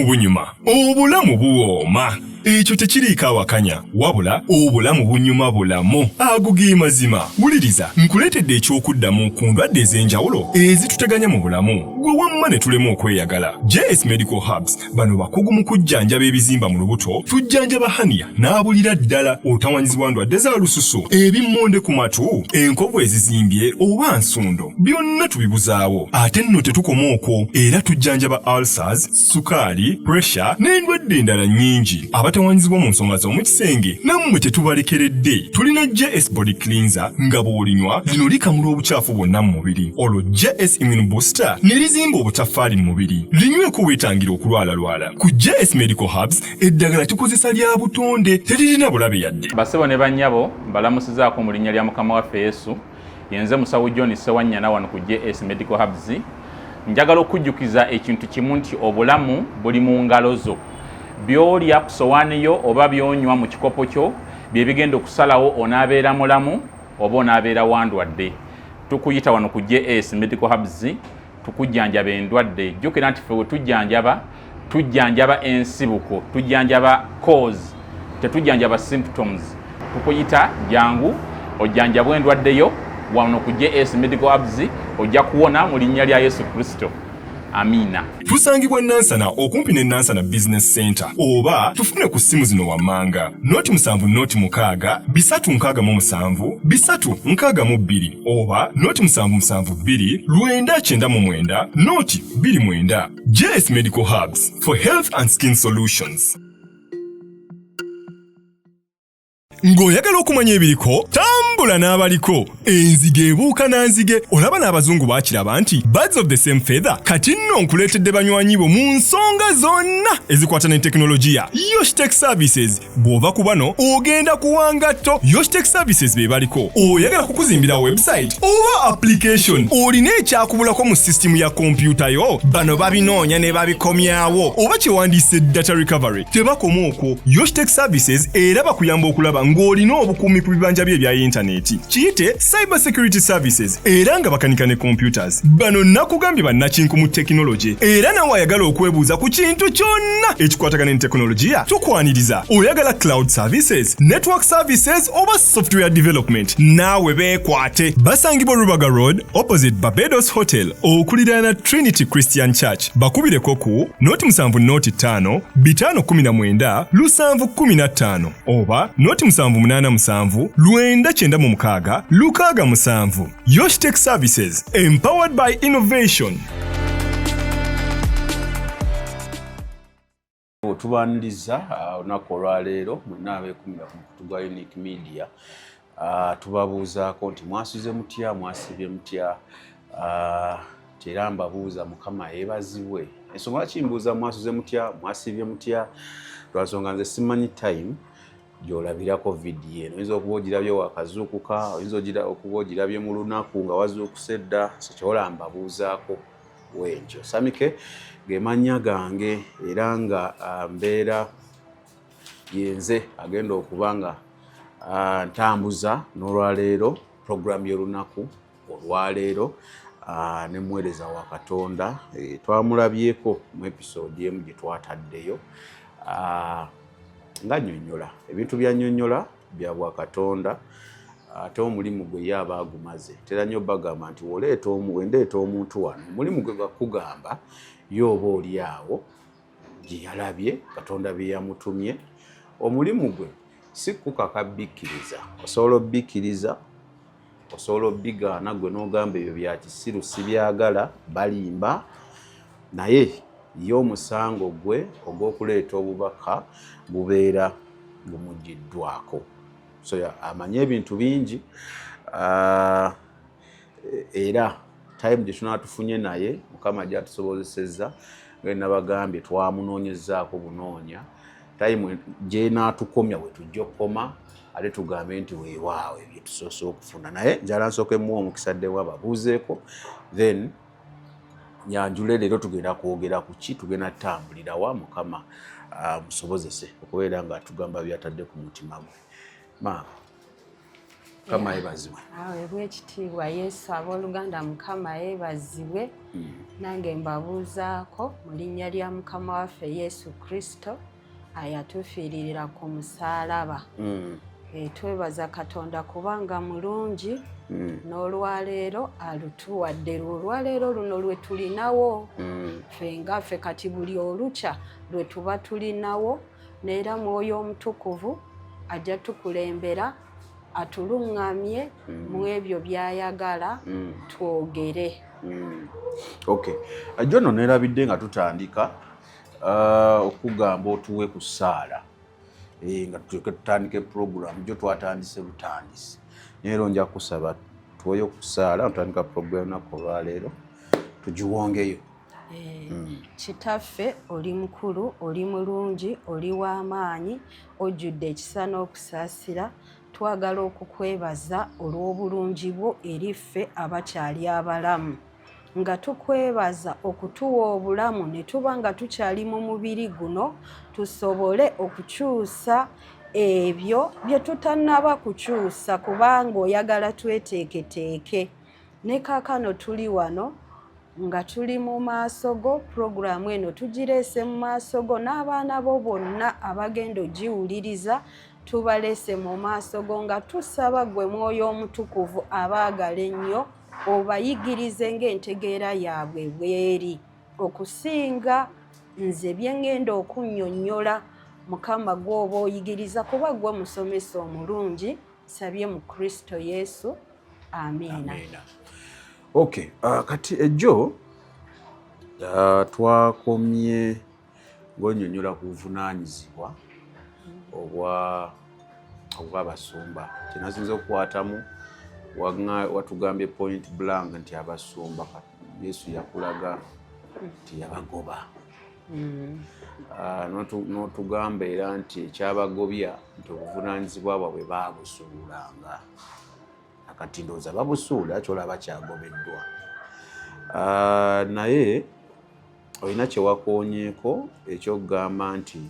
Obulamu bunyuma, obulamu buwooma. Ekyo tekiriiko awakanya, wabula obulamu bunyuma bulamu. Ago ge mazima. Wuliriza, nkuleetedde eky'okuddamu ku ndwadde ez'enjawulo ezituteganya mu bulamu, gwe wamma ne tulema okweyagala. JS Medical Herbs bano bakugu mu kujjanjaba ebizimba mu lubuto, tujjanjaba hania n'abulira ddala, otawanyizibwa ndwadde za lususu, ebimmonde ku matu, enkovu ezizimbye oba nsundo, byonna tubibuzaawo. Ate nno tetukoma okwo, era tujjanjaba ulcers, sukaali, pressure n'endwadde endala nnyingi. Abatawanyizibwa mu nsonga z'omu kisenge nammwe tetubalekeredde. Tulina JS Body Cleanser nga bw'olinywa lino likamula obukyafu bwonna mu mubiri, olwo JS Immune Booster ne lizimba obutaffaali mu mubiri. Linyweko weetangira okulwalalwala. Ku JS Medical Herbs eddagala tukozesa lya butonde, teririna bulabe yadde. Basebo ne bannyabo, mbalamusizaako mu linnya lya Mukama waffe Yesu. Yenze Musawo John Ssewanyana wano ku JS Medical Herbs. Njagala okujjukiza ekintu kimu nti obulamu buli mu ngalo zo. By'olya ku sowaani yo oba by'onywa mu kikopo kyo bye bigenda okusalawo onaabeera mulamu oba onaabeera wandwadde. Tukuyita wano ku JS Medical Herbs tukujjanjaba endwadde. Jjukira nti ffe we tujjanjaba, tujjanjaba ensibuko, tujjanjaba cause, tetujjanjaba symptoms. Tukuyita jangu ojjanjabwe endwadde yo wano ku JS Medical Herbs, ojja kuwona mu linnya lya Yesu Kristo. Amiina. Tusangibwa Nansana okumpi ne Nansana Business Center, oba tufune ku ssimu zino wammanga: 0 7 0 6 367 362 oba 0 7 7 2 999 0 29. JS Medical Herbs for health and skin solutions. Ng'oyagala okumanya ebiriko, tambula n'abaliko. Enzige ebuuka na nzige. Olaba n'abazungu baakiraba nti birds of the same feather. Kati nno nkuleetedde banywanyi bo mu nsonga zonna ezikwata ne tekinologiya, Yoshtech Services. Bw'ova ku bano ogenda kuwangatto. Yoshtech Services be baliko. Oyagala kukuzimbira website oba application, olina ekyakubulako mu sisitimu ya kompyuta yo, bano babinoonya ne babikomyawo, oba kyewandiise data recovery. Tebakoma okwo, Yoshtech Services era bakuyamba okulaba ng'olina obukuumi ku bibanja bye ebya yintaneti, kiyite cyber security services, era nga bakanika ne computers. Bano nakugambye bannakinku mu tekinologi, era nawe ayagala okwebuuza ku kintu kyonna ekikwatagana ne tekinologiya, tukwaniriza. Oyagala cloud services, network services oba software development, naawe beekwate. Basangibwa Rubaga Road, opposite Barbados Hotel, okuliraana Trinity Christian Church. Bakubireko ku 0 7 0 5 519 715 oba 0 7 8 7 996 67. Yoshtech Services, empowered by innovation. Tubaniriza olunaku olwaleero mwenna abeekumira ku mukutu gwa Unique Media. Tubabuuzaako nti mwasuze mutya, mwasibye mutya? Era mbabuuza, Mukama yeebazibwe. Ensonga lwaki mbuuza mwasuze mutya, mwasibye mutya, lwansonga nze simanyi time gy'olabirako vidiyo eno. Oyinza okuba ogirabye wakazuukuka, oyinza okuba ogirabye mu lunaku nga wazuukuse dda, so kyola mbabuuzaako wentyo. Samike ge mannya gange, era nga mbeera yenze agenda okuba nga ntambuza n'olwaleero puroguramu y'olunaku olwaleero ne muweereza wa Katonda. Twamulabyeko mu episode emu gye twataddeyo nga nnyonnyola ebintu byannyonnyola bya bwakatonda, ate omulimu gwe ye aba agumaze. Tera nnyo bagamba nti woleeta wendeeta omuntu wano, omulimu gwe gwakugamba ye oba oli awo gye yalabye Katonda bye yamutumye. Omulimu gwe si kukaka bikkiriza, osobola obbikkiriza, osobola obbigaana gwe n'ogamba ebyo bya kisiru, sibyagala, balimba, naye ye omusango gwe ogw'okuleeta obubaka gubeera gumugiddwako. So amanye ebintu bingi, era time gye tunaba tufunye naye, Mukama gyatusobozesezza, nga nabagambye twamunoonyezaako bunoonya, time gyenaatukomya we tujja okukoma ate tugambe nti weewaawo ebyo tusoose okufuna. Naye njala nsooke muwa omukisa ddewo ababuuzeeko, then nyanjule leero tugenda kwogera ku ki, tugenda tutambulira wa. Mukama musobozese okubeera nga atugamba byatadde ku mutima gwe. Maama. Mukama yebazibwe. Aweebwe ekitiibwa Yesu. Abooluganda, Mukama yeebazibwe. Nange mbabuuzaako mu linnya lya Mukama waffe Yesu Kristo ayatufiiririra ku musaalaba. Twebaza Katonda kubanga mulungi n'olwaleero alutuwadde, olwaleero luno lwe tulinawo ffe nga ffe kati buli olukya lwe tuba tulinawo, neera Mwoyo Omutukuvu ajja tukulembera atuluŋŋamye mu ebyo by'ayagala twogere. Okay, Jono, neerabidde nga tutandika okugamba otuwe ku ssaala nga tuleke tutandike program gyo. Twatandise butandisi, naye era nja kusaba tuweyo ku ssaala, tutandika program naku olwaleero tugiwongeyo. Kitaffe, oli mukulu, oli mulungi, oli w'amaanyi, ojjudde ekisa n'okusaasira. Twagala okukwebaza olw'obulungi bwo eri ffe abakyali abalamu, nga tukwebaza okutuwa obulamu ne tuba nga tukyali mu mubiri guno, tusobole okukyusa ebyo bye tutannaba kukyusa, kubanga oyagala tweteeketeeke. Ne kaakano tuli wano nga tuli mu maaso go. Puroguramu eno tugireese mu maaso go, n'abaana bo bonna abagenda ogiwuliriza tubaleese mu maaso go, nga tusaba gwe Mwoyo Omutukuvu abaagala ennyo obayigirize ng'entegeera yaabwe bweri okusinga nze bye ŋŋenda okunnyonnyola. Mukama, gw'oba oyigiriza, kuba gwe musomesa omulungi. Sabye mu Kristo Yesu, amiina. Okay, kati ejjo twakomye ng'onnyonnyola ku buvunaanyizibwa obw'abasumba. Kyenasinza okukwatamu, watugambye point blank nti abasumba Yesu yakulaga nti yabagoba. N'otugamba era nti ekyabagobya nti obuvunaanyizibwa bwabwe baabusuulanga. Akati ndowooza babusuula, kyolaba kyagobeddwa. Naye olina kyewakoonyeeko ekyokugamba nti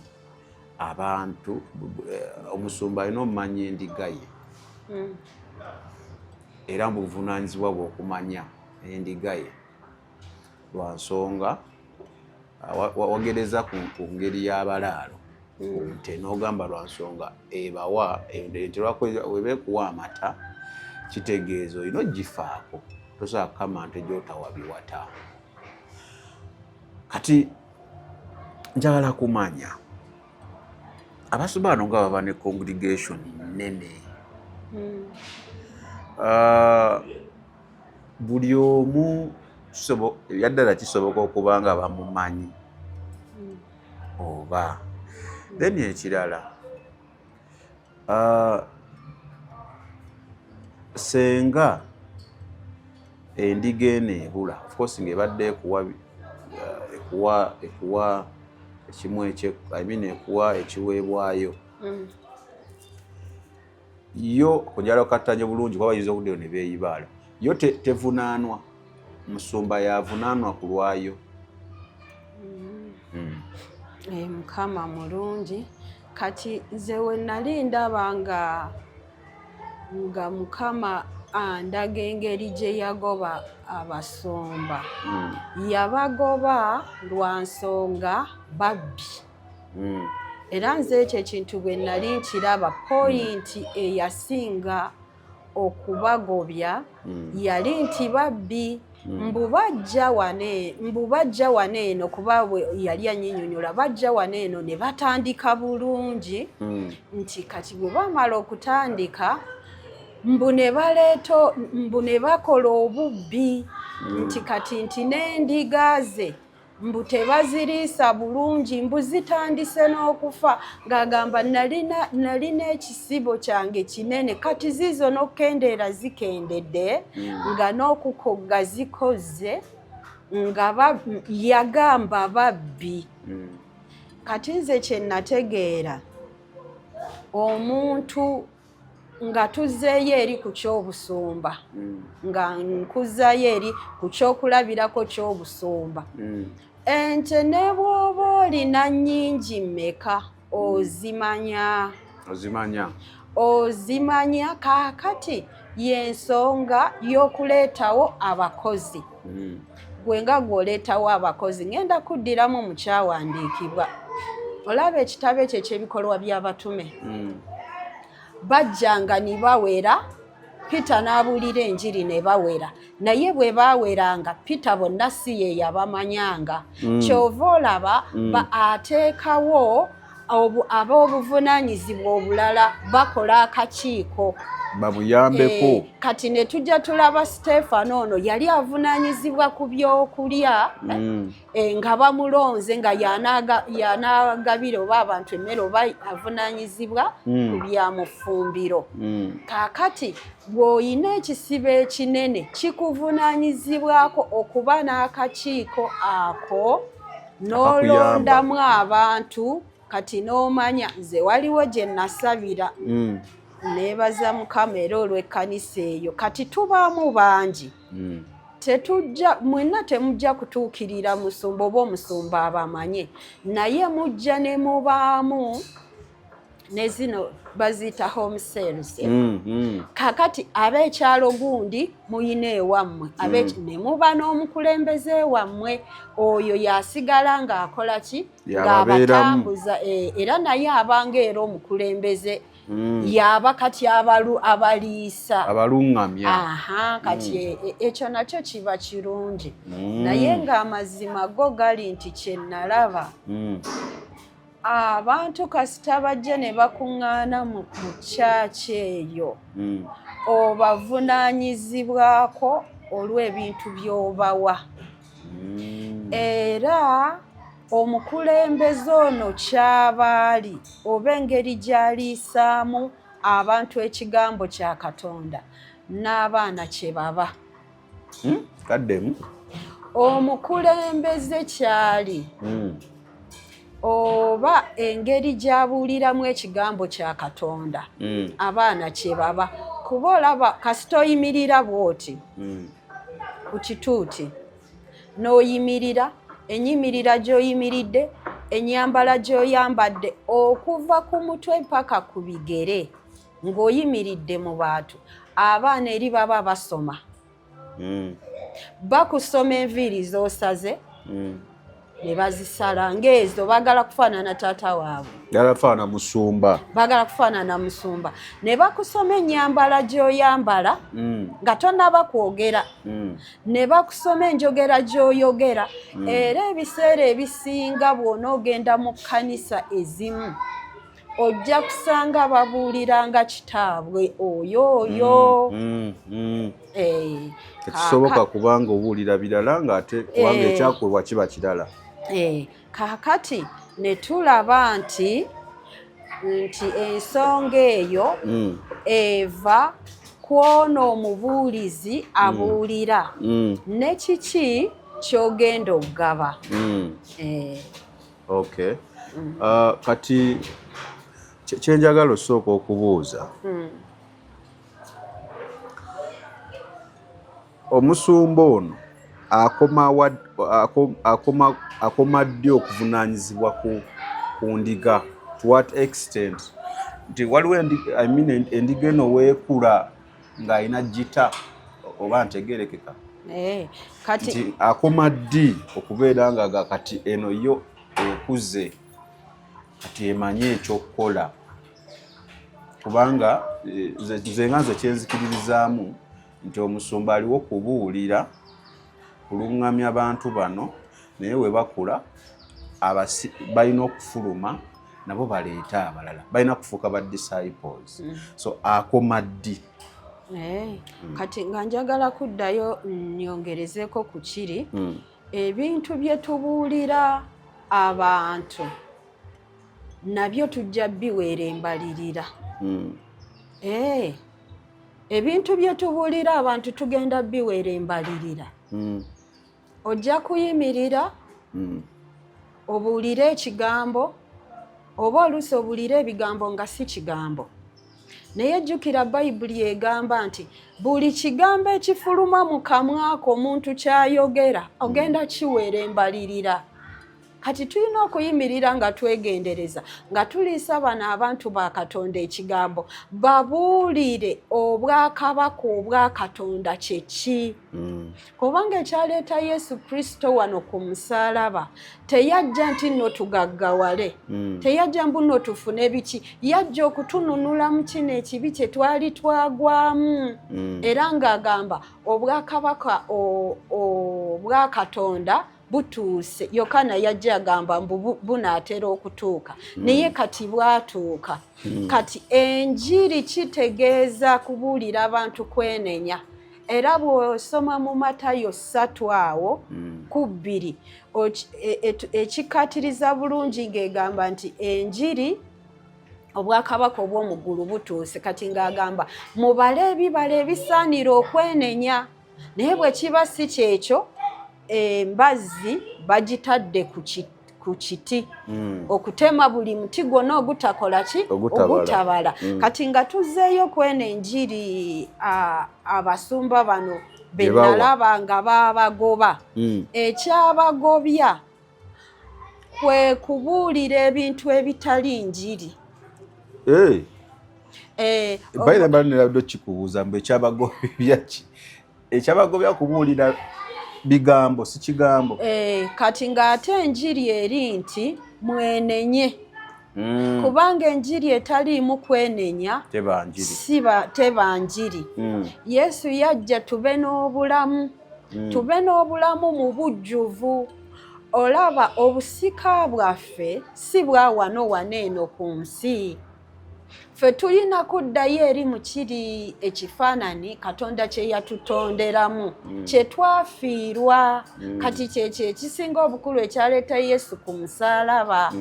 abantu, omusumba alina omumanya endiga ye, era mu buvunaanyizibwa bw'okumanya endiga ye lwa nsonga wagereza ku ngeri y'abalaalo ku nte, n'ogamba lwa nsonga ebawa ente, weba ekuwa amata, kitegeeza olina ogifaako, tosobola kukama nte gy'otawa biwata. Kati njagala kumanya, abasumba bano nga baba ne congregation nnene, buli omu ebyaddala kisoboka okuba nga bamumanyi oba? Then ekirala, senga endiga eno ebula, of course ng'ebadde ekuwa ekimu ekye, I mean, ekuwa ekiweebwayo yo, kunjala okattanya bulungi kuba bayinza okuddayo ne beeyibaala, yo tevunaanwa, musumba yavunaanwa ku lwayo? Mukama mulungi. Kati nze we nali ndaba nga Mukama andaga engeri gye yagoba abasumba, yabagoba lwa nsonga babbi. Era nze ekyo ekintu bwe nali nkiraba, point eyasinga okubagobya yali nti babbi. Mbu bajja wano eno, kuba bwe yali annyinyonnyola, bajja wano eno ne batandika bulungi, nti kati bwe bamala okutandika, mbu ne baleeta, mbu ne bakola obubbi, nti kati nti n'endiga ze mbu tebaziriisa bulungi, mbu zitandise n'okufa, ng'agamba nalina ekisibo kyange kinene, kati ziizo n'okukendeera zikendedde, nga n'okukogga zikoze, nga yagamba babbi. Kati nze kye nategeera, omuntu nga tuzzeeyo eri ku ky'obusumba, nga nkuzzayo eri ku kyokulabirako ky'obusumba, ente ne bw'oba olina nnyingi mmeka, ozimanya. Ozimanya. Ozimanya kaakati y'ensonga y'okuleetawo abakozi. Gwe nga gw'oleetawo abakozi, ngenda kuddiramu mu kyawandiikibwa. Olaba ekitabo ekyo eky'Ebikolwa by'Abatume, bajjanga ni bawera, Peter n'abuulira enjiri ne bawera, naye bwe baaweranga Peter bonna si ye yabamanyanga. Kyova olaba ateekawo ab'obuvunaanyizibwa obulala, bakola akakiiko babuyambeko. Kati ne tujja tulaba Stefano ono yali avunaanyizibwa ku byokulya, nga bamulonze nga yanaagabira oba abantu emmere, oba avunaanyizibwa ku bya mufumbiro. Kaakati bw'olina ekisibo ekinene, kikuvunaanyizibwako okuba n'akakiiko ako n'olondamu abantu. Kati n'omanya nze waliwo gye nasabira, neebaza Mukama era olw'ekkanisa eyo. Kati tubaamu bangi, tetujja mwenna, temujja kutuukirira musumba oba omusumba abamanye, naye mujja ne mubaamu ne zino baziyita home cells. Kakati ab'ekyalo gundi muyina ewammwe, ne muba n'omukulembeze wammwe, oyo yasigala ng'akola ki? Yababeeramu. Ng'abatambuza, era naye abanga era omukulembeze, yaba kati abaliisa, abaluŋŋamya. Aha, kati ekyo nakyo kiba kirungi. Naye ng'amazima go gali nti kye nalaba, abantu kasita bajja ne bakuŋŋaana mu kyaki eyo, obavunaanyizibwako olw'ebintu by'obawa. Era omukulembeze ono kyabaali oba engeri gy'aliisaamu abantu ekigambo kya Katonda, n'abaana kye baba. Kaddemu. Omukulembeze kyali oba engeri gy'abuuliramu ekigambo kya Katonda, abaana kye baba. Kuba olaba kasita oyimirira bw'oti ku kituuti, n'oyimirira, enyimirira gy'oyimiridde, ennyambala gy'oyambadde, okuva ku mutwe mpaka ku bigere, ng'oyimiridde mu bantu, abaana eri baba basoma. Bakusoma enviiri z'osaze ne bazisala ng'ezo, baagala kufaanana taata waabwe. Yala faana musumba. Baagala kufaanana musumba. Ne bakusoma ennyambala gy'oyambala nga tonnaba kwogera, ne bakusoma enjogera gy'oyogera. Era ebiseera ebisinga bw'onoogenda mu kkanisa ezimu, ojja kusanga babuuliranga kitaabwe oyo oyo. Tekisoboka, kubanga obuulira birala ng'ate kubanga ekyakolwa kiba kirala. Kaakati ne tulaba nti ensonga eyo eva ku ono omubuulizi abuulira ne kiki ky'ogenda okugaba. Okay. Kati kyenjagala osooka okubuuza, omusumba ono akoma akoma ddi okuvunaanyizibwa ku ndiga? To what extent nti waliwo I mean, endiga eno weekula ng'alina gita oba ntegerekeka? Kati nti akoma ddi okubeera nga kati eno yo ekuze, kati emanyi ekyokukola? Kubanga nze nga nze kyenzikiririzaamu nti omusumba aliwo kubuulira, kuluŋŋamya bantu bano, naye we bakula balina okufuluma nabo baleete abalala, balina kufuuka ba disciples. So akoma ddi? Kati nga njagala kuddayo nyongerezeeko ku kiri, ebintu bye tubuulira abantu nabyo tujja biweera embalirira. Ebintu bye tubuulira abantu tugenda biweera embalirira. Ojja kuyimirira obuulire ekigambo, oba oluusi obuulire ebigambo nga si kigambo, naye jjukira Bayibuli egamba nti buli kigambo ekifuluma mu kamwako omuntu kyayogera ogenda kiweera embalirira. Kati tulina okuyimirira nga twegendereza, nga tuliisa bano abantu ba Katonda ekigambo, babuulire obwakabaka obwa Katonda kye ki. Kubanga ekyaleeta Yesu Kristo wano ku musaalaba, teyajja nti nno tugaggawale, teyajja mbu nno tufune biki, yajja okutununula mu kino ekibi kye twali twagwamu. Era ng'agamba obwakabaka obwa Katonda butuuse. Yokaana yajja agamba mbu bunaatera okutuuka, naye kati bwatuuka. Kati enjiri kitegeeza kubuulira abantu kwenenya. Era bw'osoma mu Matayo 3 awo ku 2, ekikkaatiriza bulungi ng'egamba nti enjiri obwakabaka obw'omu ggulu butuuse. Kati ng'agamba mubale ebibala ebisaanira okwenenya, naye bwe kiba si kyekyo, embazzi bagitadde ku kiti okutema buli muti gwonna ogutakola ki? Ogutabala. Ogutabala. Kati nga tuzzeeyo kweno enjiri, abasumba bano be Gye bawa. nalaba nga babagoba, ekyabagobya kwe kubuulira ebintu ebitali njiri. Hey. Eh. Bayira mba kikubuuza mbu ekyabagobya ki? Ekyabagobya kubuulira bigambo, si kigambo. Kati ng'ate enjiri eri nti mwenenye, kubanga enjiri etaliimu kwenenya Teba njiri. Siba teba njiri. Yesu yajja tube n'obulamu, tube n'obulamu mu bujjuvu. Olaba obusika bwaffe si bwa wano wano eno ku nsi. Ffe tulina kuddayo eri mu kiri ekifaananyi Katonda kye yatutonderamu, kye twafiirwa. Kati kyekyo ekisinga obukulu ekyaleeta Yesu ku musaalaba.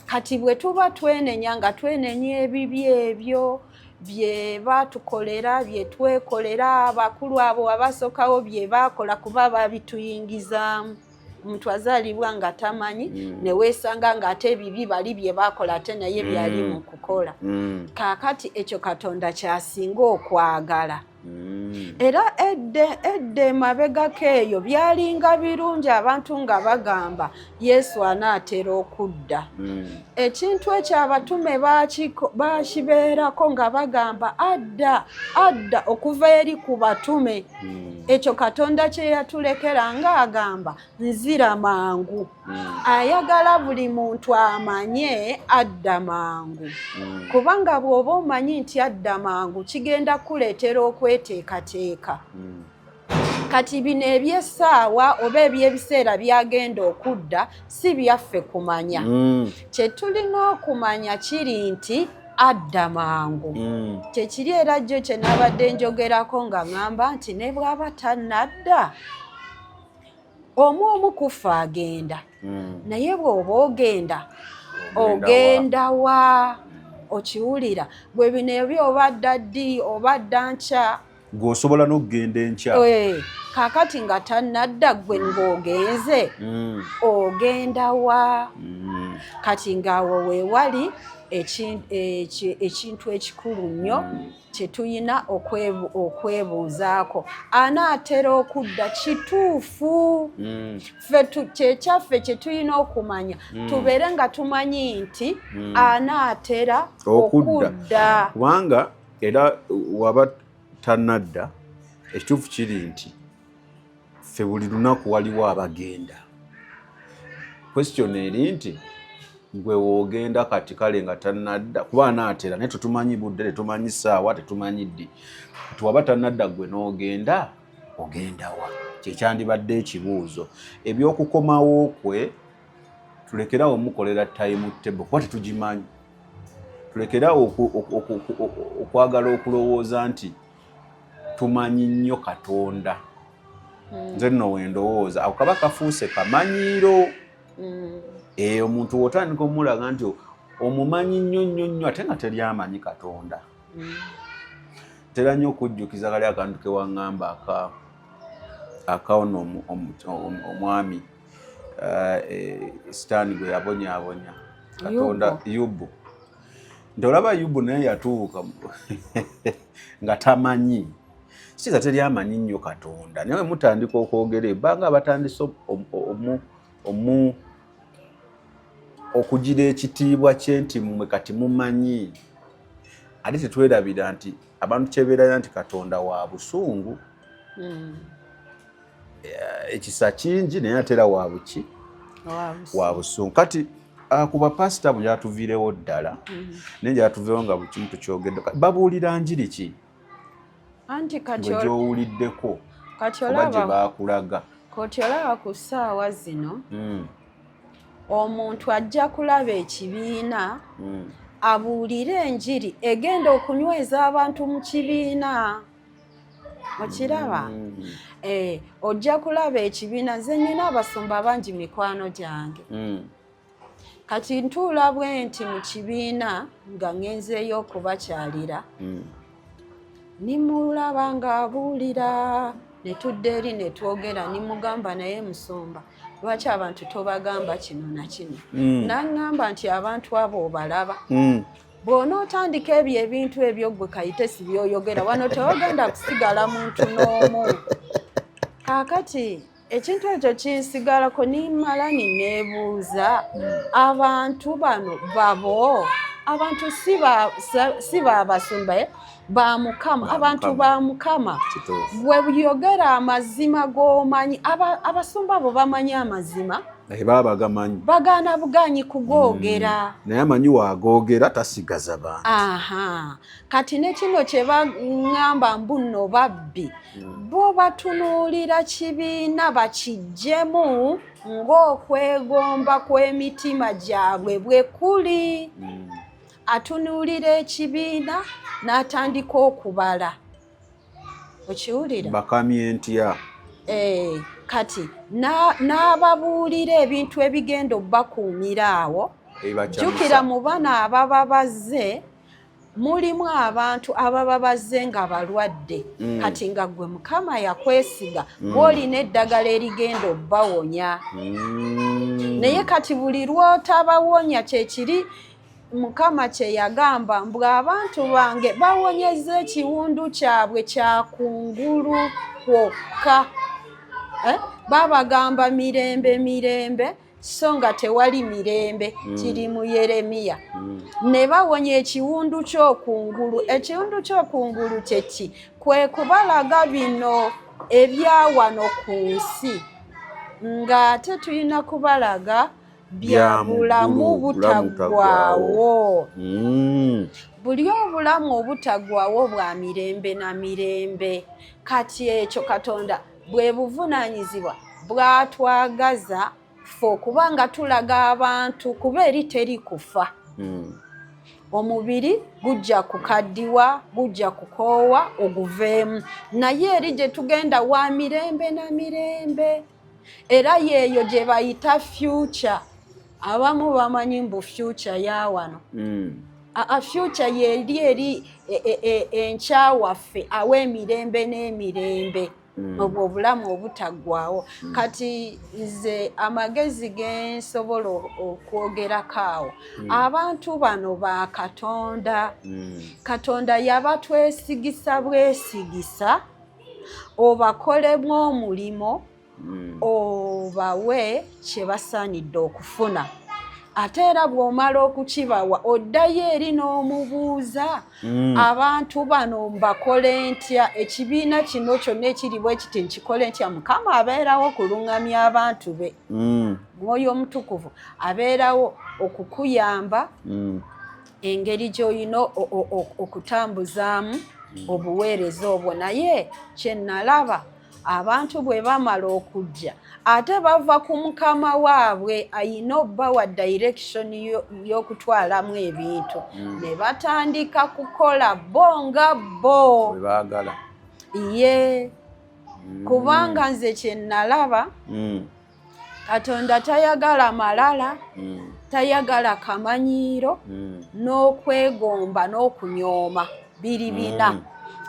Kati bwe tuba twenenya, nga twenenya ebibi ebyo bye baatukolera, bye twekolera, abakulu abo abasookawo bye baakola, kuba babituyingizaamu. Omuntu azaalibwa nga tamanyi, ne weesanga ng'ate ebibi bali bye baakola ate naye byali mu kukola. Kaakati ekyo Katonda kyasinga okwagala. Era edde edde emabegako eyo byalinga birungi, abantu nga bagamba Yesu anaatera okudda. Ekintu ekyo abatume bakibeerako nga bagamba adda, adda, okuva eri ku batume. Ekyo Katonda kye yatulekera ng'agamba nzira mangu. Ayagala buli muntu amanye adda mangu, kubanga bw'oba omanyi nti adda mangu, kigenda kukuleetera okweteekateeka. Kati bino ebyessaawa oba ebyebiseera byagenda okudda si byaffe kumanya. Kye tulina okumanya kiri nti adda mangu. Kyekiri era jjo kye nabadde njogerako nga ŋŋamba nti ne bw'aba tannadda, omu omu kufa agenda, naye bw'oba ogenda, ogenda wa? Okiwulira bwe bino ebyo, oba dda ddi, oba dda nkya. Gweosobola n'okugenda enkya. Kaakati nga tannadda, ggwe ng'ogenze, ogenda wa? Kati ng'awo weewali ekintu ekikulu nnyo kye tulina okwebuuzaako. Anaatera okudda kituufu, ffe kyekyaffe kye tulina okumanya, tubeere nga tumanyi nti anaatera okudda. Okudda. Kubanga era waba tannadda, ekituufu kiri nti ffe buli lunaku waliwo abagenda. Question eri nti gwe woogenda kati, kale nga tannadda, kuba anaatera, naye tetumanyi budde, tetumanyi ssaawa, tetumanyi ddi. Kati waba tannadda, gwe n'ogenda, ogenda wa? Kyekyandibadde ekibuuzo. Ebyokukomawo kwe, tulekerawo mukolera time table, kuba tetugimanyi. Tulekerawo okwagala okulowooza nti tumanyi nnyo Katonda. Nze nno wendowooza ako kaba kafuuse kamanyiiro. Omuntu wotandika omulaga nti omumanyi nnyo nnyo nnyo, ate nga teri amanyi Katonda. Tera nnyo okujjukiza kali akantu kewaŋŋamba aka akawono omwami Sitaani gwe yabonyaabonya Katonda, Yubu, nti olaba Yubu naye yatuuka nga tamanyi kiza, teri amanyi nnyo Katonda. Naye mutandika okwogera ebbanga, abatandise omu Okugira ekitiibwa kye nti mmwe kati mumanyi, ate tetwerabira nti abantu kyebeeraya nti Katonda wa busungu. Ekisa kingi, naye ate era wa buki? Wa busungu. Kati ku bapasita bwe gyatuviirewo ddala, naye gyatuviirewo nga buli kimu tukyogedde, babuulira njiri ki? Anti kati gwe gy'owuliddeko kati oba gye olaba baakulaga. Kati olaba ku ssaawa zino, omuntu ajja kulaba ekibiina, abuulire enjiri egenda okunyweza abantu mu kibiina. Okiraba? Ojja kulaba ekibiina. Nze nnina abasumba bangi mikwano gyange. Kati ntuula bwe nti mu kibiina nga ŋŋenzeeyo okubakyalira, nimulaba ng'abuulira, ne tudda eri ne twogera, nimugamba, "Naye musumba, lwaki abantu tobagamba kino na kino?" N'aŋŋamba nti, "Abantu abo obalaba, bw'onootandika ebyo ebintu ebyo gwe Kayitesi by'oyogera wano, tewagenda kusigala muntu n'omu." Kaakati ekintu ekyo kinsigalako, nimala nineebuuza, abantu bano babo, abantu si babasumba, ba Mukama. Ba Abantu Mukama. ba Mukama. Kituufu. Gwe yogera amazima g'omanyi. Abasumba abo bamanyi amazima. Naye baba bagamanyi. Bagaana buganyi kugoogera. Naye amanyi wagoogera tasigaza bantu. Aha, kati ne kino kye baŋŋamba mbu nno babbi, bo batunuulira kibiina bakiggyemu ng'okwegomba kw'emitima gyabwe bwe kuli. Atunuulira ekibiina n'atandika okubala. Okiwulira? Bakamye ntya? Kati n'ababuulira ebintu ebigenda obbakuumira awo. Ebibakyamusa. Jjukira, mu bano ababa bazze mulimu abantu ababa bazze nga balwadde. Kati nga gwe Mukama yakwesiga, gw'olina eddagala erigenda obbawonya. Naye kati buli lw'otabawonya, kyekiri Mukama kye yagamba mbu abantu bange bawonyeza ekiwundu kyabwe kyakungulu kwokka. Eh? Babagamba mirembe, mirembe, so nga tewali mirembe. Kiri mu Yeremiya. Ne bawonya ekiwundu ky'okungulu. Ekiwundu ky'okungulu kyeki? Kwe kubalaga bino ebyawano ku nsi, ng'ate tulina kubalaga bya Bya mu bulamu ggulu, bulamu butaggwaawo. Buli obulamu obutaggwaawo bwa mirembe na mirembe. Kati ekyo Katonda bwe buvunaanyizibwa bwatwagaza ffe okuba nga tulaga abantu, kuba eri teri kufa. Omubiri gujja kukaddiwa, gujja kukoowa, oguveemu, naye eri gye tugenda wa mirembe na mirembe. Era yeeyo gye bayita future. Abamu bamanyi mbu future ya wano. Aa, future yeri eri enkyawaffe aw'emirembe n'emirembe, obwo obulamu obutaggwaawo. Kati nze amagezi ge nsobola okwogerako awo, abantu bano ba Katonda. Katonda yabatwesigisa bwesigisa obakolemu omulimo, obawe kye basaanidde okufuna. Ate era bw'omala okukibawa, oddayo eri n'omubuuza, "Abantu bano mbakole ntya? Ekibiina kino kyonna ekiri bwe kiti nkikole ntya?" Mukama abeerawo okuluŋŋamya abantu be. Mwoyo Omutukuvu abeerawo okukuyamba engeri gy'olina okutambuzaamu obuweereza obwo. Naye kye nalaba, abantu bwe bamala okujja, ate bava ku mukama waabwe ayina obbawa direction y'okutwalamu ebintu, ne batandika kukola bo nga bo bwe baagala. Ye kubanga nze kye nalaba, Katonda tayagala malala, tayagala kamanyiiro, n'okwegomba n'okunyooma. Biri bina: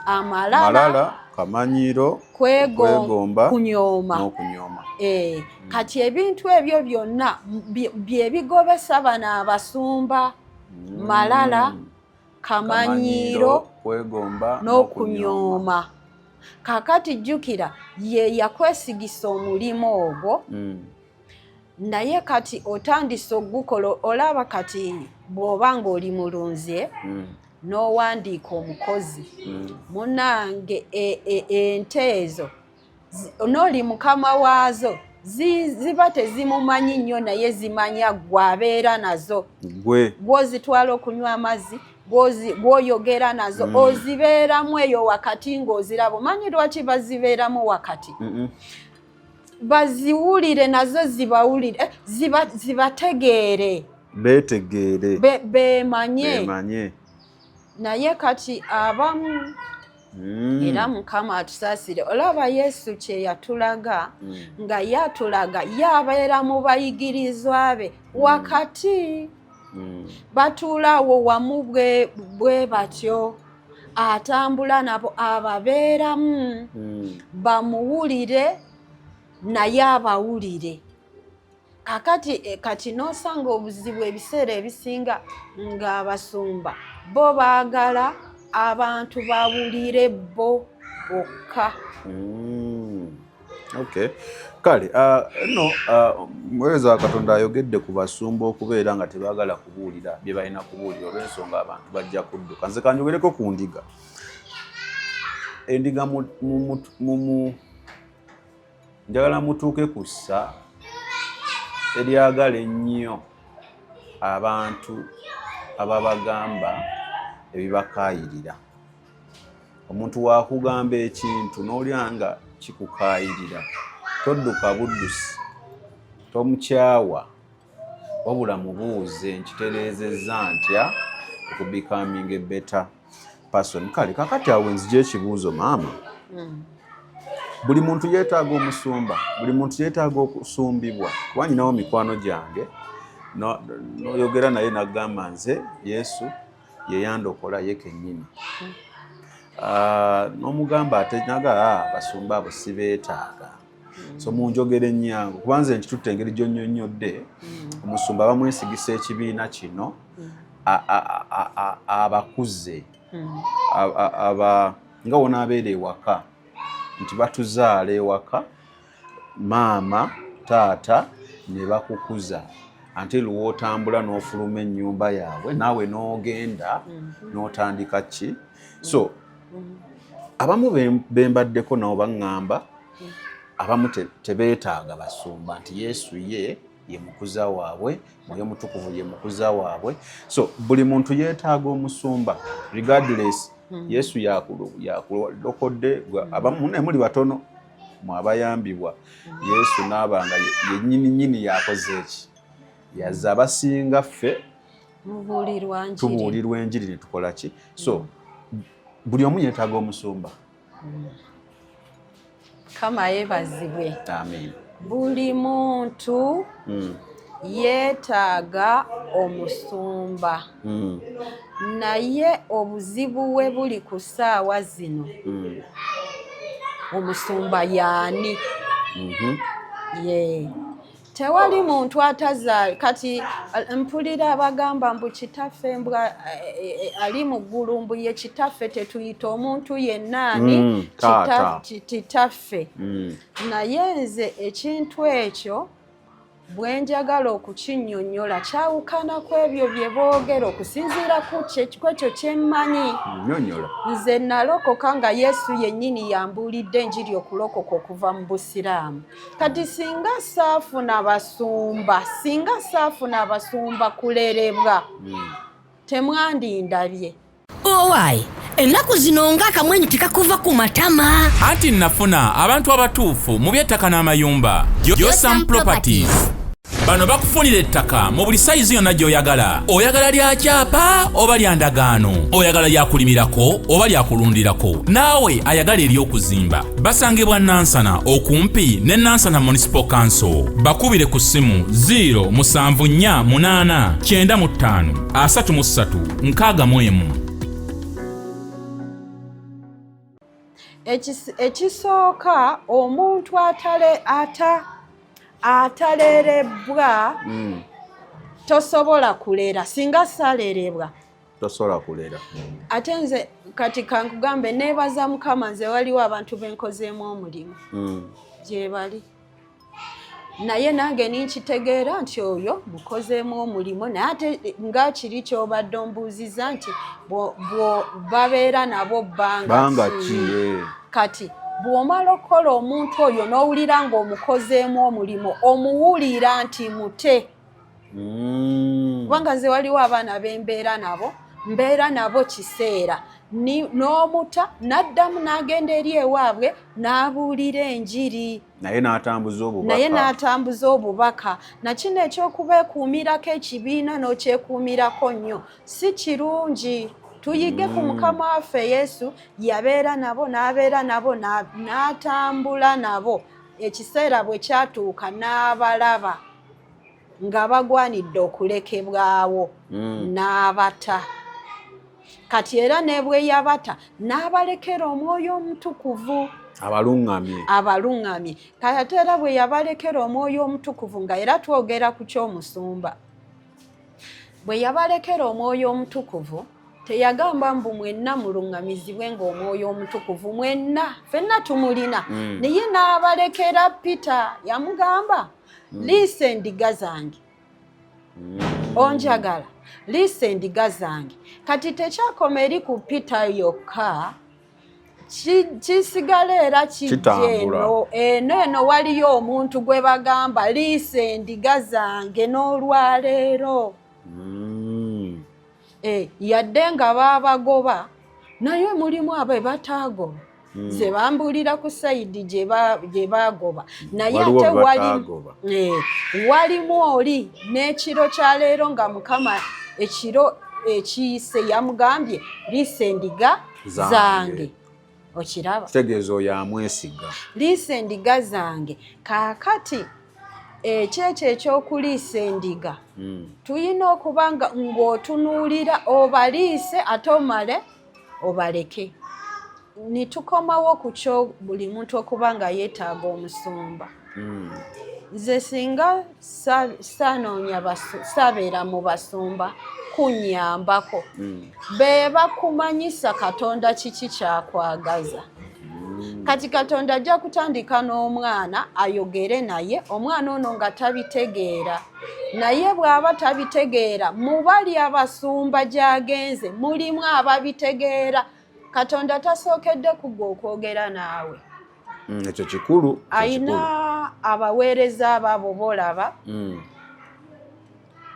amalala, Malala, kamanyiiro, kwegomba, kwegomba, kunyooma. N'okunyooma. Kati ebintu ebyo byonna bye bigobesa bano abasumba: malala, kamanyiiro, kwegomba, n'okunyooma. Kaakati jjukira, ye yakwesigisa omulimu ogwo. Naye kati otandise ogukola, olaba kati bw'oba ng'oli mulunzi n'owandiika omukozi, munange, ente ezo n'oli mukama waazo, ziba tezimumanyi nnyo, naye zimanya gwabeera nazo, gw'ozitwala okunywa amazzi, gw'oyogera nazo, ozibeeramu eyo wakati ng'oziraba. Omanyi lwaki bazibeeramu wakati? Baziwulire nazo zibawulire, zibategeere. Betegeere. Bemanye. Naye kati abamu, era Mukama atusaasire, olaba Yesu kye yatulaga, nga yatulaga yabeera mu bayigirizwa be wakati, batuulaawo wamu bwe batyo, atambula nabo, ababeeramu, bamuwulire naye abawulire. Kakati kati n'osanga obuzibu ebiseera ebisinga ng'abasumba bo baagala abantu bawulire bo bokka. Okay, kale no muweereza wa Katonda ayogedde ku basumba okubeera nga tebaagala kubuulira bye balina kubuulira olw'ensonga abantu bajja kudduka. Nze kanjogereko ku ndiga. Endiga mu njagala mutuuke ku ssa eryagala ennyo abantu ababagamba ebibakaayirira. Omuntu wakugamba ekintu n'olya nga kikukaayirira, todduka buddusi, tomukyawa, wabula mubuuze, nkitereezezza ntya okubecoming a better person? Kale kakati awo nzija ekibuuzo, maama. Buli muntu yeetaaga omusumba? Buli muntu yeetaaga okusumbibwa? Kuba nyinawo mikwano gyange, noyogera naye nagamba, "Nze Yesu yeyandokola ye kennyini." Ah, n'omugamba ate naga, "Ah, basumba abo sibeetaaga." So munjogera ennyangu, kuba nze nkitutte engeri gyonnyonnyodde, omusumba bamwesigisa ekibiina kino, abakuze, aba nga wonaabeera ewaka nti batuzaala ewaka, maama taata ne bakukuza until w'otambula n'ofuluma ennyumba yaabwe, naawe n'ogenda n'otandika ki. So abamu bembaddeko nabo baŋŋamba abamu tebeetaaga basumba, nti Yesu ye ye mukuza waabwe, Mwoyo Mutukuvu ye mukuza waabwe. So buli muntu yeetaaga omusumba regardless Yesu yakulokodde? Abamu naye muli batono mwabayambibwa Yesu n'aba nga yennyini nyini yakoze eki yazza. Abasinga ffe tubuulirwa enjiri ne tukola ki. So buli omu yeetaaga omusumba? Kama yeebazibwe. Amen. Buli muntu yeetaaga omusumba, naye obuzibu we buli ku ssaawa zino, omusumba yaani? Ye tewali muntu atazaala. Kati mpulira abagamba mbu kitaffe mbwa ali mu ggulu, mbu ye kitaffe, tetuyita omuntu yenna ani kitaffe. Naye nze ekintu ekyo bwe njagala okukinnyonnyola kyawukana ku ebyo bye boogera okusinziira ku ekyo kyemmanyi. Nze nalokoka nga Yesu yennyini yambuulidde enjiri, okulokoka okuva mu Busiraamu. Kati singa saafuna basumba, singa saafuna abasumba kulerebwa, temwandindabye. Owaayi, ennaku zino ng'akamwenyu tekakuva ku matama. Anti nafuna abantu abatuufu mu by'ettaka n'amayumba, Josam Properties. Bano bakufunira ettaka mu buli sayizi yonna gy'oyagala. Oyagala lya kyapa oba lya ndagaano, oyagala lyakulimirako oba lyakulundirako, naawe ayagala ery'okuzimba. Basangibwa Nansana, okumpi ne Nansana Municipal Council. Bakubire ku ssimu 0748 95 33 61. Ekisooka, omuntu atale ata atalerebwa, tosobola kulera singa salerebwa. Tosobola kulera. Ate nze kati kankugambe, neebaza Mukama, nze waliwo abantu benkozeemu omulimu, gye bali. Naye nange ninkitegeera nti oyo mukozeemu omulimu, naye ate nga kiri kyobadde ombuuziza nti babeera nabo bbanga ki? Eh. Kati bw'omala okukola omuntu oyo n'owulira ng'omukozeemu omulimu, omuwulira nti mute. Kubanga nze waliwo abaana bembeera nabo, mbeera nabo kiseera, n'omuta n'addamu n'agenda eri ewaabwe n'abuulira enjiri. Naye n'atambuza obubaka. Naye n'atambuza obubaka. Nakino ekyokubeekuumirako ekibiina n'okyekuumirako nnyo si kirungi. Tuyige ku Mukama waffe Yesu, yabeera nabo n'abeera nabo n'atambula nabo, ekiseera bwe kyatuuka n'abalaba nga bagwanidde okulekebwawo, n'abata. Kati era ne bwe yabata n'abalekera Omwoyo Omutukuvu abaluŋŋamye. Abaluŋŋamye. Kati ate era bwe yabalekera Omwoyo Omutukuvu, nga era twogera ku ky'omusumba, bwe yabalekera Omwoyo Omutukuvu teyagamba mbu mwenna muluŋŋamizibwe ng'Omwoyo Omutukuvu, mwenna ffenna tumulina. Naye n'abalekera Peter, yamugamba, "Liisa endiga zange." Onjagala, liisa endiga zange. Kati tekyakoma eri ku Peter yokka, kisigala era kijja eno eno eno. Waliyo omuntu gwe bagamba, "Liisa endiga zange," n'olwaleero. Yadde nga baabagoba, naye mulimu abe bataagoba. Ze bambuulira ku side gye baagoba, naye ate walimu oli n'ekiro kya leero nga Mukama ekiro ekiyise yamugambye, "Liisa endiga zange." Okiraba? Kitegeeza oyo amwesiga. Liisa endiga zange. Kaakati ekyekyo ekyokuliisa endiga, tulina okuba nga ng'otunuulira obaliise ate omale obaleke. Nitukomawo ku kyo buli muntu okuba nga yeetaaga omusumba. Nze singa saanoonya, saabeera mu basumba kunnyambako, be bakumanyisa Katonda kiki kyakwagaza. Kati Katonda ajja kutandika n'omwana ayogere naye, omwana ono nga tabitegeera, naye bw'aba tabitegeera, mu bali abasumba gy'agenze mulimu ababitegeera. Katonda tasookedde kugwa okwogera naawe. Ekyo kikulu. Ayina abaweereza abaabo boolaba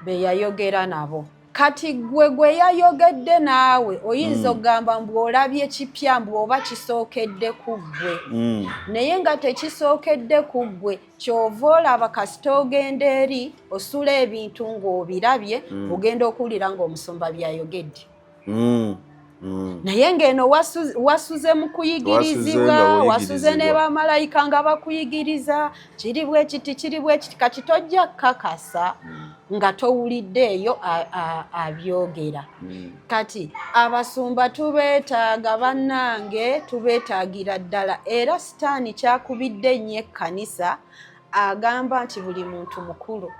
be yayogera nabo. Kati gwe gwe yayogedde naawe oyinza okugamba mbu olabye kipya, mbu oba kisookedde ku ggwe, naye nga tekisookedde ku ggwe. Kyova olaba kasita ogenda eri osula ebintu ng'obirabye, ogenda okuwulira ng'omusumba byayogedde, naye ng'eno wasuze mu kuyigirizibwa, wasuze ne bamalayika nga bakuyigiriza kiri bwe kiti, kiri bwe kiti. Kati tojja kukakasa nga towulidde eyo abyogera. Kati abasumba tubeetaaga, bannange, tubeetaagira ddala. Era Sitaani kyakubidde ennyo ekkanisa, agamba nti buli muntu mukulu,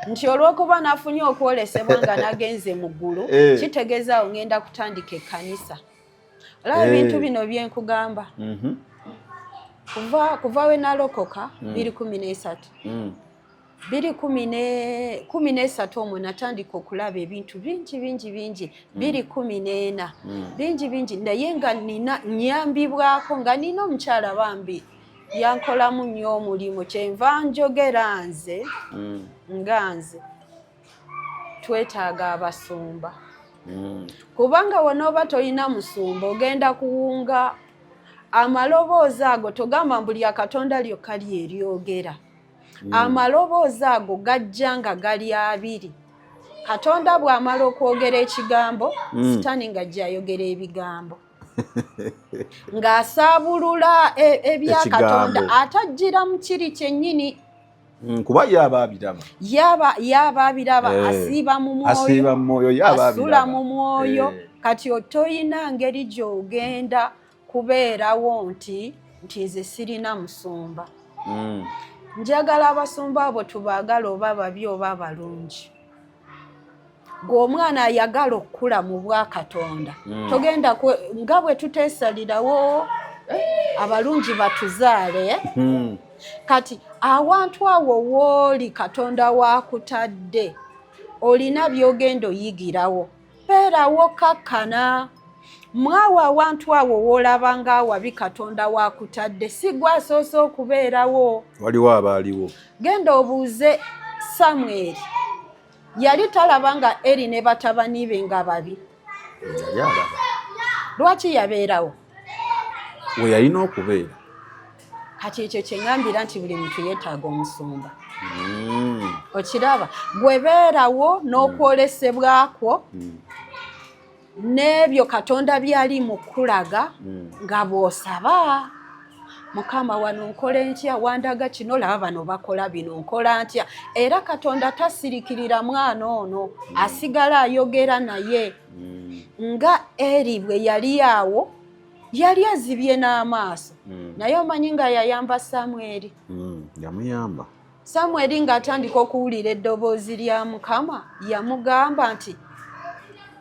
nti olw'okuba nafunye okwolesebwa nga nagenze mu ggulu, kitegeeza awo ngenda kutandika ekkanisa. Olaba ebintu bino byenkugamba, kuva we nalokoka 2013, 2013 omwo natandika okulaba ebintu bingi bingi bingi, 2014 bingi bingi, naye nga nina nyambibwako, nga nina omukyala bambi yankolamu nnyo omulimu. Kyenva njogera nze nga nze, twetaaga abasumba, kubanga wonooba tolina musumba ogenda kuwunga amaloboozi ago. Togamba mbu lya Katonda lyokka lyeryogera. Amaloboozi ago gajja nga gali abiri. Katonda bw'amala okwogera ekigambo, Sitaani ng'ajja ayogera ebigambo ng'asaabulula ebya Ekigambo. Katonda atajjira mu kiri kyennyini. Kuba ye aba abiraba. Yaba abiraba. Asiiba mu mwoyo. Asiiba mu mwoyo, ye aba asula abiraba. mu mwoyo. Kati toyina ngeri gy'ogenda kubeerawo nti nze sirina musumba. Njagala abasumba abo tubaagala, oba babi oba balungi. Gwe omwana ayagala okukula mu bwakatonda, togenda nga bwe tuteesalirawo abalungi batuzaale. Kati awantu awo wooli Katonda waakutadde, olina by'ogenda oyigirawo, beerawo kakkana. Mwawo awantu awo woolaba ng'awabi Katonda waakutadde, si gwe asoose okubeerawo. Waliwo abaaliwo. Genda obuuze Samweri, yali talaba nga Eri ne batabani be nga babi? Yali alaba. Lwaki yabeerawo? We yalina okubeera. Kati ekyo kye ŋŋambira nti buli muntu yeetaaga omusumba. Okiraba, gwe beerawo n'okwolesebwa kwo n'ebyo Katonda byali mu kulaga nga bw'osaba, Mukama wano nkole ntya, wandaga kino, laba bano bakola bino, nkola ntya? Era Katonda tasirikirira mwana ono, asigala ayogera naye. Nga Eri bwe yali awo, yali azibye n'amaaso, naye omanyi nga yayamba Samweri. Yamuyamba. Samweri ng'atandika okuwulira eddoboozi lya Mukama, yamugamba nti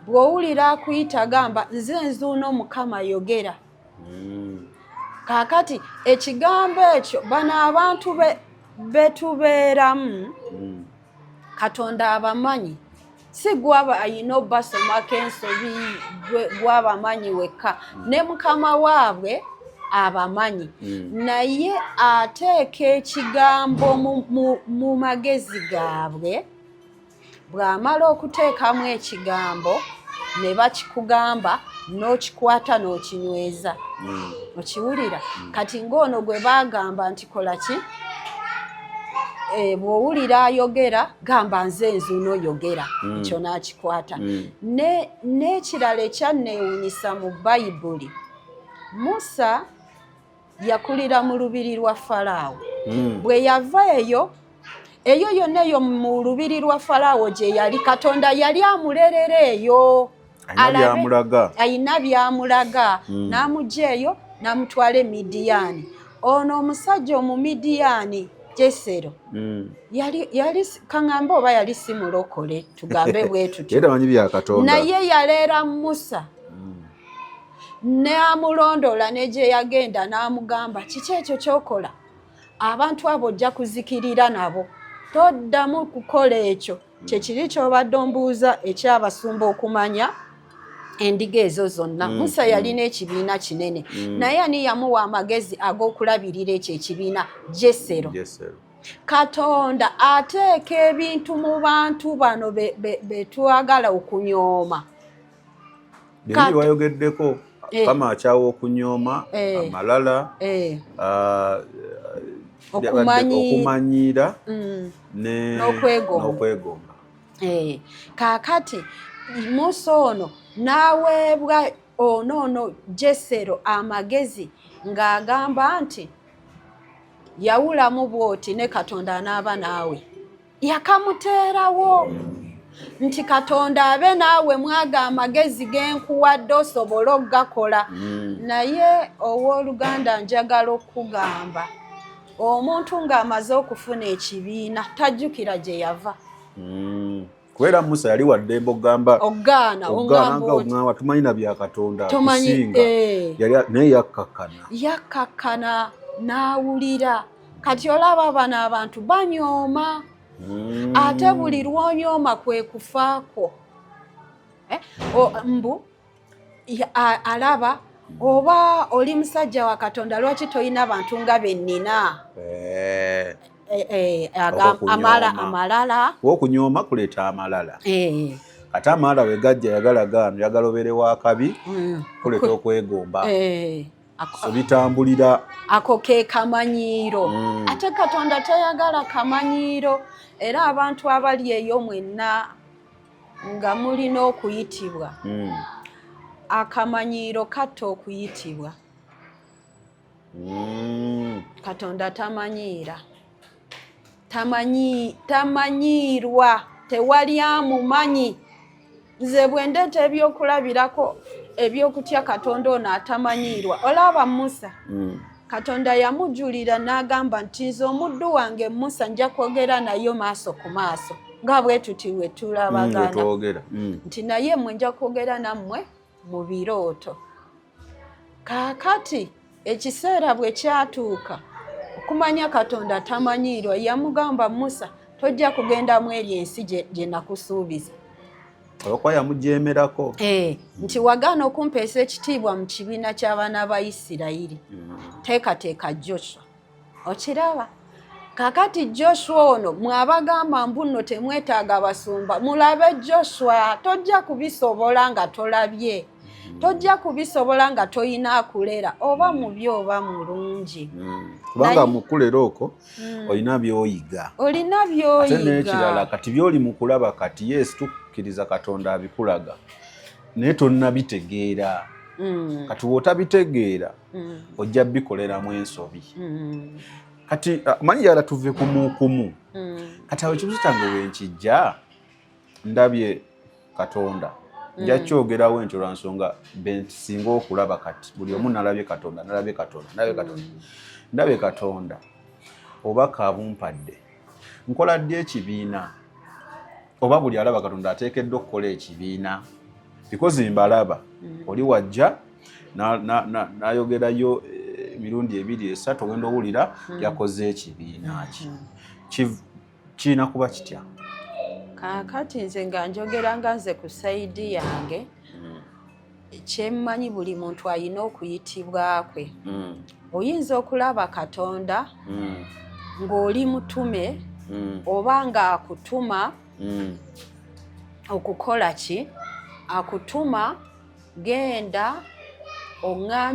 bw'owulira akuyita gamba nze nzuuno Mukama yogera. Kaakati ekigambo ekyo bano abantu betubeeramu Katonda abamanyi, si gwaba ayina obasomako ensobi, gwabamanyi wekka, ne Mukama waabwe abamanyi, naye ateeka ekigambo mu magezi gaabwe. Bw'amala okuteekamu ekigambo ne bakikugamba n'okikwata n'okinyweza, okiwulira. Kati ng'ono gwe baagamba nti kola ki, bw'owulira ayogera gamba nze nzuuno yogera, ekyo n'akikwata. N'ekirala ekyanneewunyisa mu Bayibuli, Musa yakulira mu lubiri lwa Falaawo. Bwe yava eyo eyo yonna eyo mu lubiri lwa Falaawo gye yali, Katonda yali amulerera eyo, ayina byamulaga, n'amugja eyo n'amutwala e Midiyaani. Ono omusajja Omumidiyaani Jesero yali kaŋŋambe oba yali si mulokole, tugambe bwe tutyo, naye yaleera Musa n'amulondoola ne gye yagenda n'amugamba, kiki ekyo ky'okola? Abantu abo ojja kuzikirira nabo, toddamu kukola ekyo. Kyekiri ky'obadde ombuuza eky'abasumba okumanya endiga ezo zonna. Musa yalina ekibiina kinene, naye ani yamuwa amagezi ag'okulabirira ekyo ekibiina? Jesero. Katonda ateeka ebintu mu bantu bano be twagala okunyooma. Byonna wayogeddeko, kama akyawa okunyooma, amalala, okumanyiira n'okwegomba. Kaakati Musa ono n'aweebwa ono Jesero amagezi ng'agamba nti yawulamu bw'oti ne Katonda anaaba naawe. Yakamuteerawo nti Katonda abe naawe, mwaga amagezi genkuwadde osobole okugakola. Naye owooluganda, njagala okukugamba, omuntu ng'amaze okufuna ekibiina tajjukira gye yava. Kubeera Musa yali waddembe okugamba ogaana, ogaana, tumanyi na bya Katonda kusinga, naye yakkakkana. Yakkakkana n'awulira. Kati olaba bano abantu banyooma, ate buli lw'onyooma kwe kufaakwo. Mbu alaba oba oli musajja wa Katonda, lwaki tolina bantu nga bennina? Amalala. Okunyooma kuleeta amalala. Ate amalala we gajja yagala gaano, yagala obeere wakabi, kuleeta okwegomba. So bitambulira. Ako ke kamanyiiro. Ate Katonda tayagala kamanyiiro. Era abantu abali eyo mwenna nga mulina okuyitibwa, akamanyiiro katta okuyitibwa. Katonda tamanyiira, tamanyiirwa, tewali amumanyi. Nze bwe ndeeta ebyokulabirako ebyokutya Katonda ono atamanyiirwa, olaba Musa, Katonda yamujulira n'agamba nti nze omuddu wange Musa nja kwogera naye maaso ku maaso, nga bwe tuti we tulabagana, nti naye mwe nja kwogera nammwe mu birooto. Kaakati ekiseera bwe kyatuuka, Okumanya Katonda tamanyiirwa, yamugamba Musa tojja kugenda mu eri ensi gye nakusuubiza. Olwokuba yamujeemerako. Eh, nti wagaana okumpeesa ekitiibwa mu kibiina ky'abaana ba Isirayiri. Teekateeka Joshua. Okiraba? Kakati Joshua ono mwabagamba mbu nno temwetaaga basumba, mulabe Joshua, tojja kubisobola nga tolabye. Tojja kubisobola nga toyina akulera, oba mubi oba mulungi. Kubanga mukulera okwo olina by'oyiga. Olina by'oyiga. Ate n'ekirala kati by'oli mu kulaba kati, yes, tukkiriza Katonda abikulaga, naye tonnabitegeera. Kati bw'otabitegeera ojja bikoleramu ensobi. Kati manyi yala tuve kumukumu. Kati awo ekibuzo kyange wenkijja, ndabye Katonda. Nja kyogerawo entyo lwa nsonga bensinga okulaba kati buli omu nalabye Katonda, nalabye Katonda, nalabye Katonda, ndabye Katonda oba kabumpadde nkola ddi ekibiina, oba buli alaba Katonda ateekeddwa okukola ekibiina, because mbalaba oli wajja n'ayogerayo emirundi ebiri esatu, ogenda owulira yakoze ekibiina ki. Kirina kuba kitya? Kaakati nze nga njogera nga nze ku side yange, kyemmanyi buli muntu alina okuyitibwa kwe. Oyinza okulaba Katonda ng'oli mutume oba ng'akutuma okukola ki, akutuma genda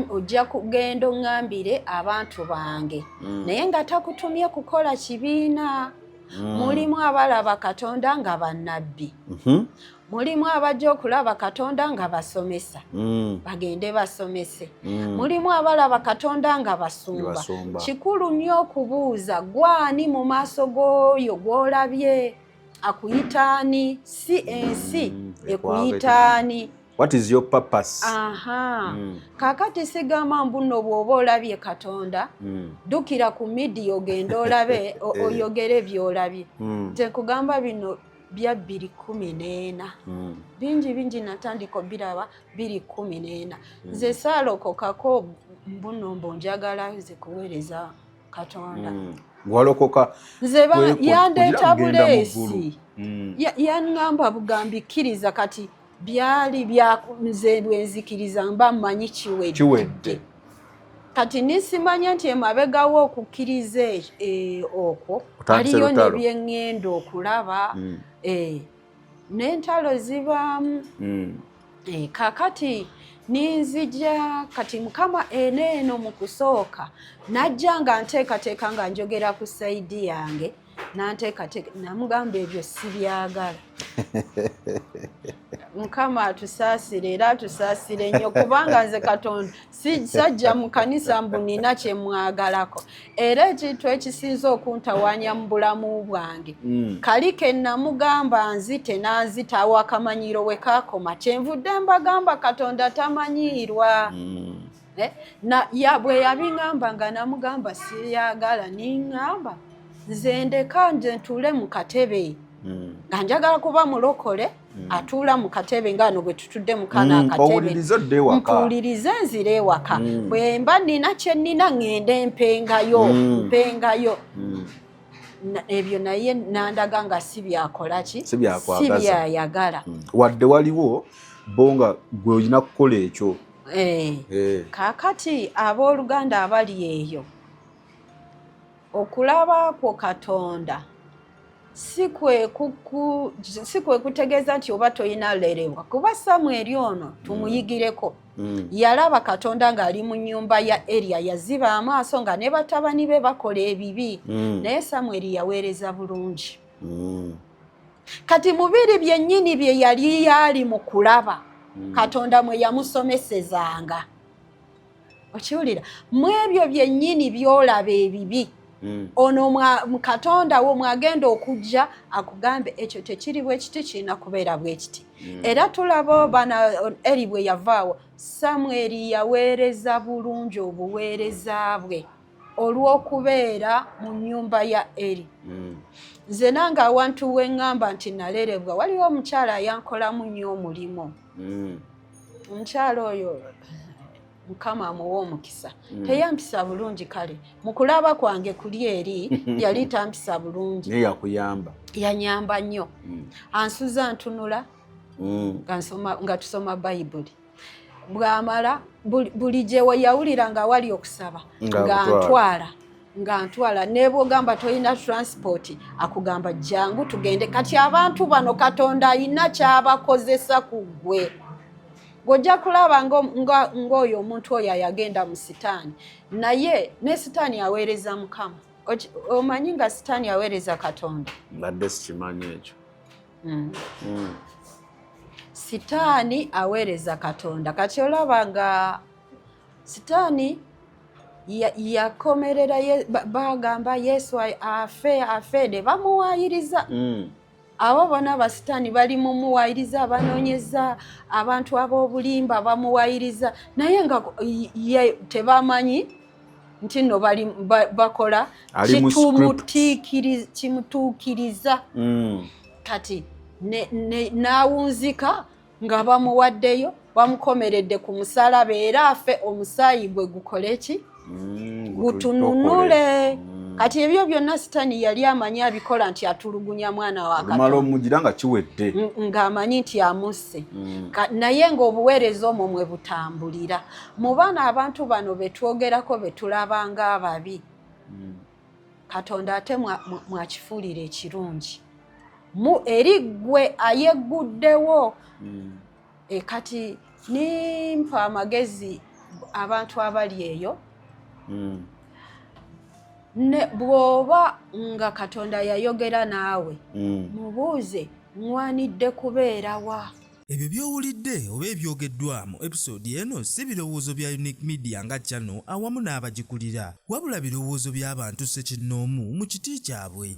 ojja kugenda oŋŋambire abantu bange, naye nga takutumye kukola kibiina. Mulimu abalaba Katonda nga bannabbi, mulimu abajja okulaba Katonda nga basomesa, bagende basomese, mulimu abalaba Katonda nga basumba. Kikulu nnyo okubuuza gwani mu maaso g'oyo gw'olabye akuyitaani, si ensi ekuyitaani. What is your purpose? Aha. Kakati sigamba mbu nno bw'oba olabye Katonda ddukira ku media ogende olabe oyogere by'olabye. Nze nkugamba bino bya 2014. Bingi bingi natandika obiraba 2014. Nze saalokokako mbuno mbu njagala nze kuweereza Katonda. Walokoka. Nze yandeeta buleesi. Yaŋŋamba bugambi kkiriza, kati byali bya nze bwenzikiriza mba mmanyi kiwedde. Kati nisimanya nti emabegawo okukkiriza okwo aliyo ne byeŋŋenda okulaba, n'entalo zibaamu. Kakati ninzija kati Mukama eneeno mu kusooka najja nga nteekateeka nga njogera ku side yange, nanteekateeka namugamba ebyo sibyagala. Mukama atusaasire era atusaasire nnyo, kubanga nze Katonda sajja mu kanisa mbu nina kye mwagalako. Era ekintu ekisinza okuntawaanya mu bulamu bwange, kali ke namugamba nzite nanzita, awo akamanyiiro we kaakoma. Kyenvudde mbagamba Katonda tamanyiirwa. Bwe yabiŋŋamba nga namugamba siyagala, niŋŋamba nze ndeka nze ntuule mu katebe, nga njagala kuba mulokole atuula mu katebe nga no bwe tutudde mu kana akatebe, mpuulirize nzire ewaka. Bwe mba nina kye nnina ŋŋende mpengayo mpengayo. Ebyo naye nandaga nga si byakola ki, si byayagala. Wadde waliwo bo nga gwe olina kukola ekyo. Kaakati abooluganda abali eyo, okulaba kwo Katonda si kwe kutegeeza nti oba toyina lerebwa, kuba Samweri ono tumuyigireko. Yalaba Katonda ng'ali mu nnyumba ya Eriya, yaziba amaaso nga ne batabani be bakola ebibi, naye Samweri yaweereza bulungi. Kati mubiri byennyini bye yali yali mu kulaba Katonda mwe yamusomesezanga. Okiwulira? Mu ebyo byennyini by'olaba ebibi, ono Katonda wo mwagenda okujja akugambe ekyo tekiri bwe kiti, kirina kubeera bwe kiti. Era tulaba bana Eri bwe yavaawo, Samweri yaweereza bulungi obuweereza bwe olw'okubeera mu nnyumba ya Eri. Nze nange awantu we ŋŋamba nti nalerebwa, waliwo omukyala ayankolamu nnyo omulimu. Omukyala oyo Mukama amuwe omukisa. Teyampisa bulungi, kale mu kulaba kwange kuli eri yali tampisa bulungi. Naye yakuyamba? Yanyamba nnyo. Ansuza ntunula nga tusoma Bayibuli. Bwamala buli gye yawulira nga wali okusaba nga ntwala, nga ntwala. Nebwogamba tolina transport, akugamba jangu tugende. Kati abantu bano Katonda ayina kyabakozesa ku ggwe. Ng'ojja kulaba ng'oyo omuntu oyo ayagenda mu Sitaani, naye ne Sitaani aweereza Mukama. Omanyi nga Sitaani aweereza Katonda? Mbadde sikimanyi ekyo. Sitaani aweereza Katonda. Kati olaba nga Sitaani yakomerera, bagamba Yesu afe, afe, ne bamuwaayiriza. Abo bonna basitaani bali mumuwayiriza, banoonyeza abantu ab'obulimba, bamuwayiriza, naye nga ye tebamanyi nti nno bali bakola kimutuukiriza. Kati n'awunzika nga bamuwaddeyo, bamukomeredde ku musalaba, era afe omusaayi gwe gukole ki? Gutununule. Kati ebyo byonna Sitaani yali amanyi abikola nti atulugunya mwana wa Katonda omugira nga kiwedde. Ng'amanyi nti amusse. Naye ng'obuweereza omwo mwe butambulira mu baana. Abantu bano betwogerako, betulaba ng'ababi, Katonda ate mwakifuulira ekirungi mu eri ggwe ayegguddewo. E, kati nimpa amagezi abantu abali eyo. Ne bw'oba nga Katonda yayogera naawe, mubuuze, "Ŋŋwanidde kubeera wa?" Ebyo by'owulidde oba ebyogeddwa mu episode eno si birowoozo bya Unique Media nga channel awamu n'abagikulira, wabula birowoozo by'abantu ssekinnoomu mu kiti kyabwe.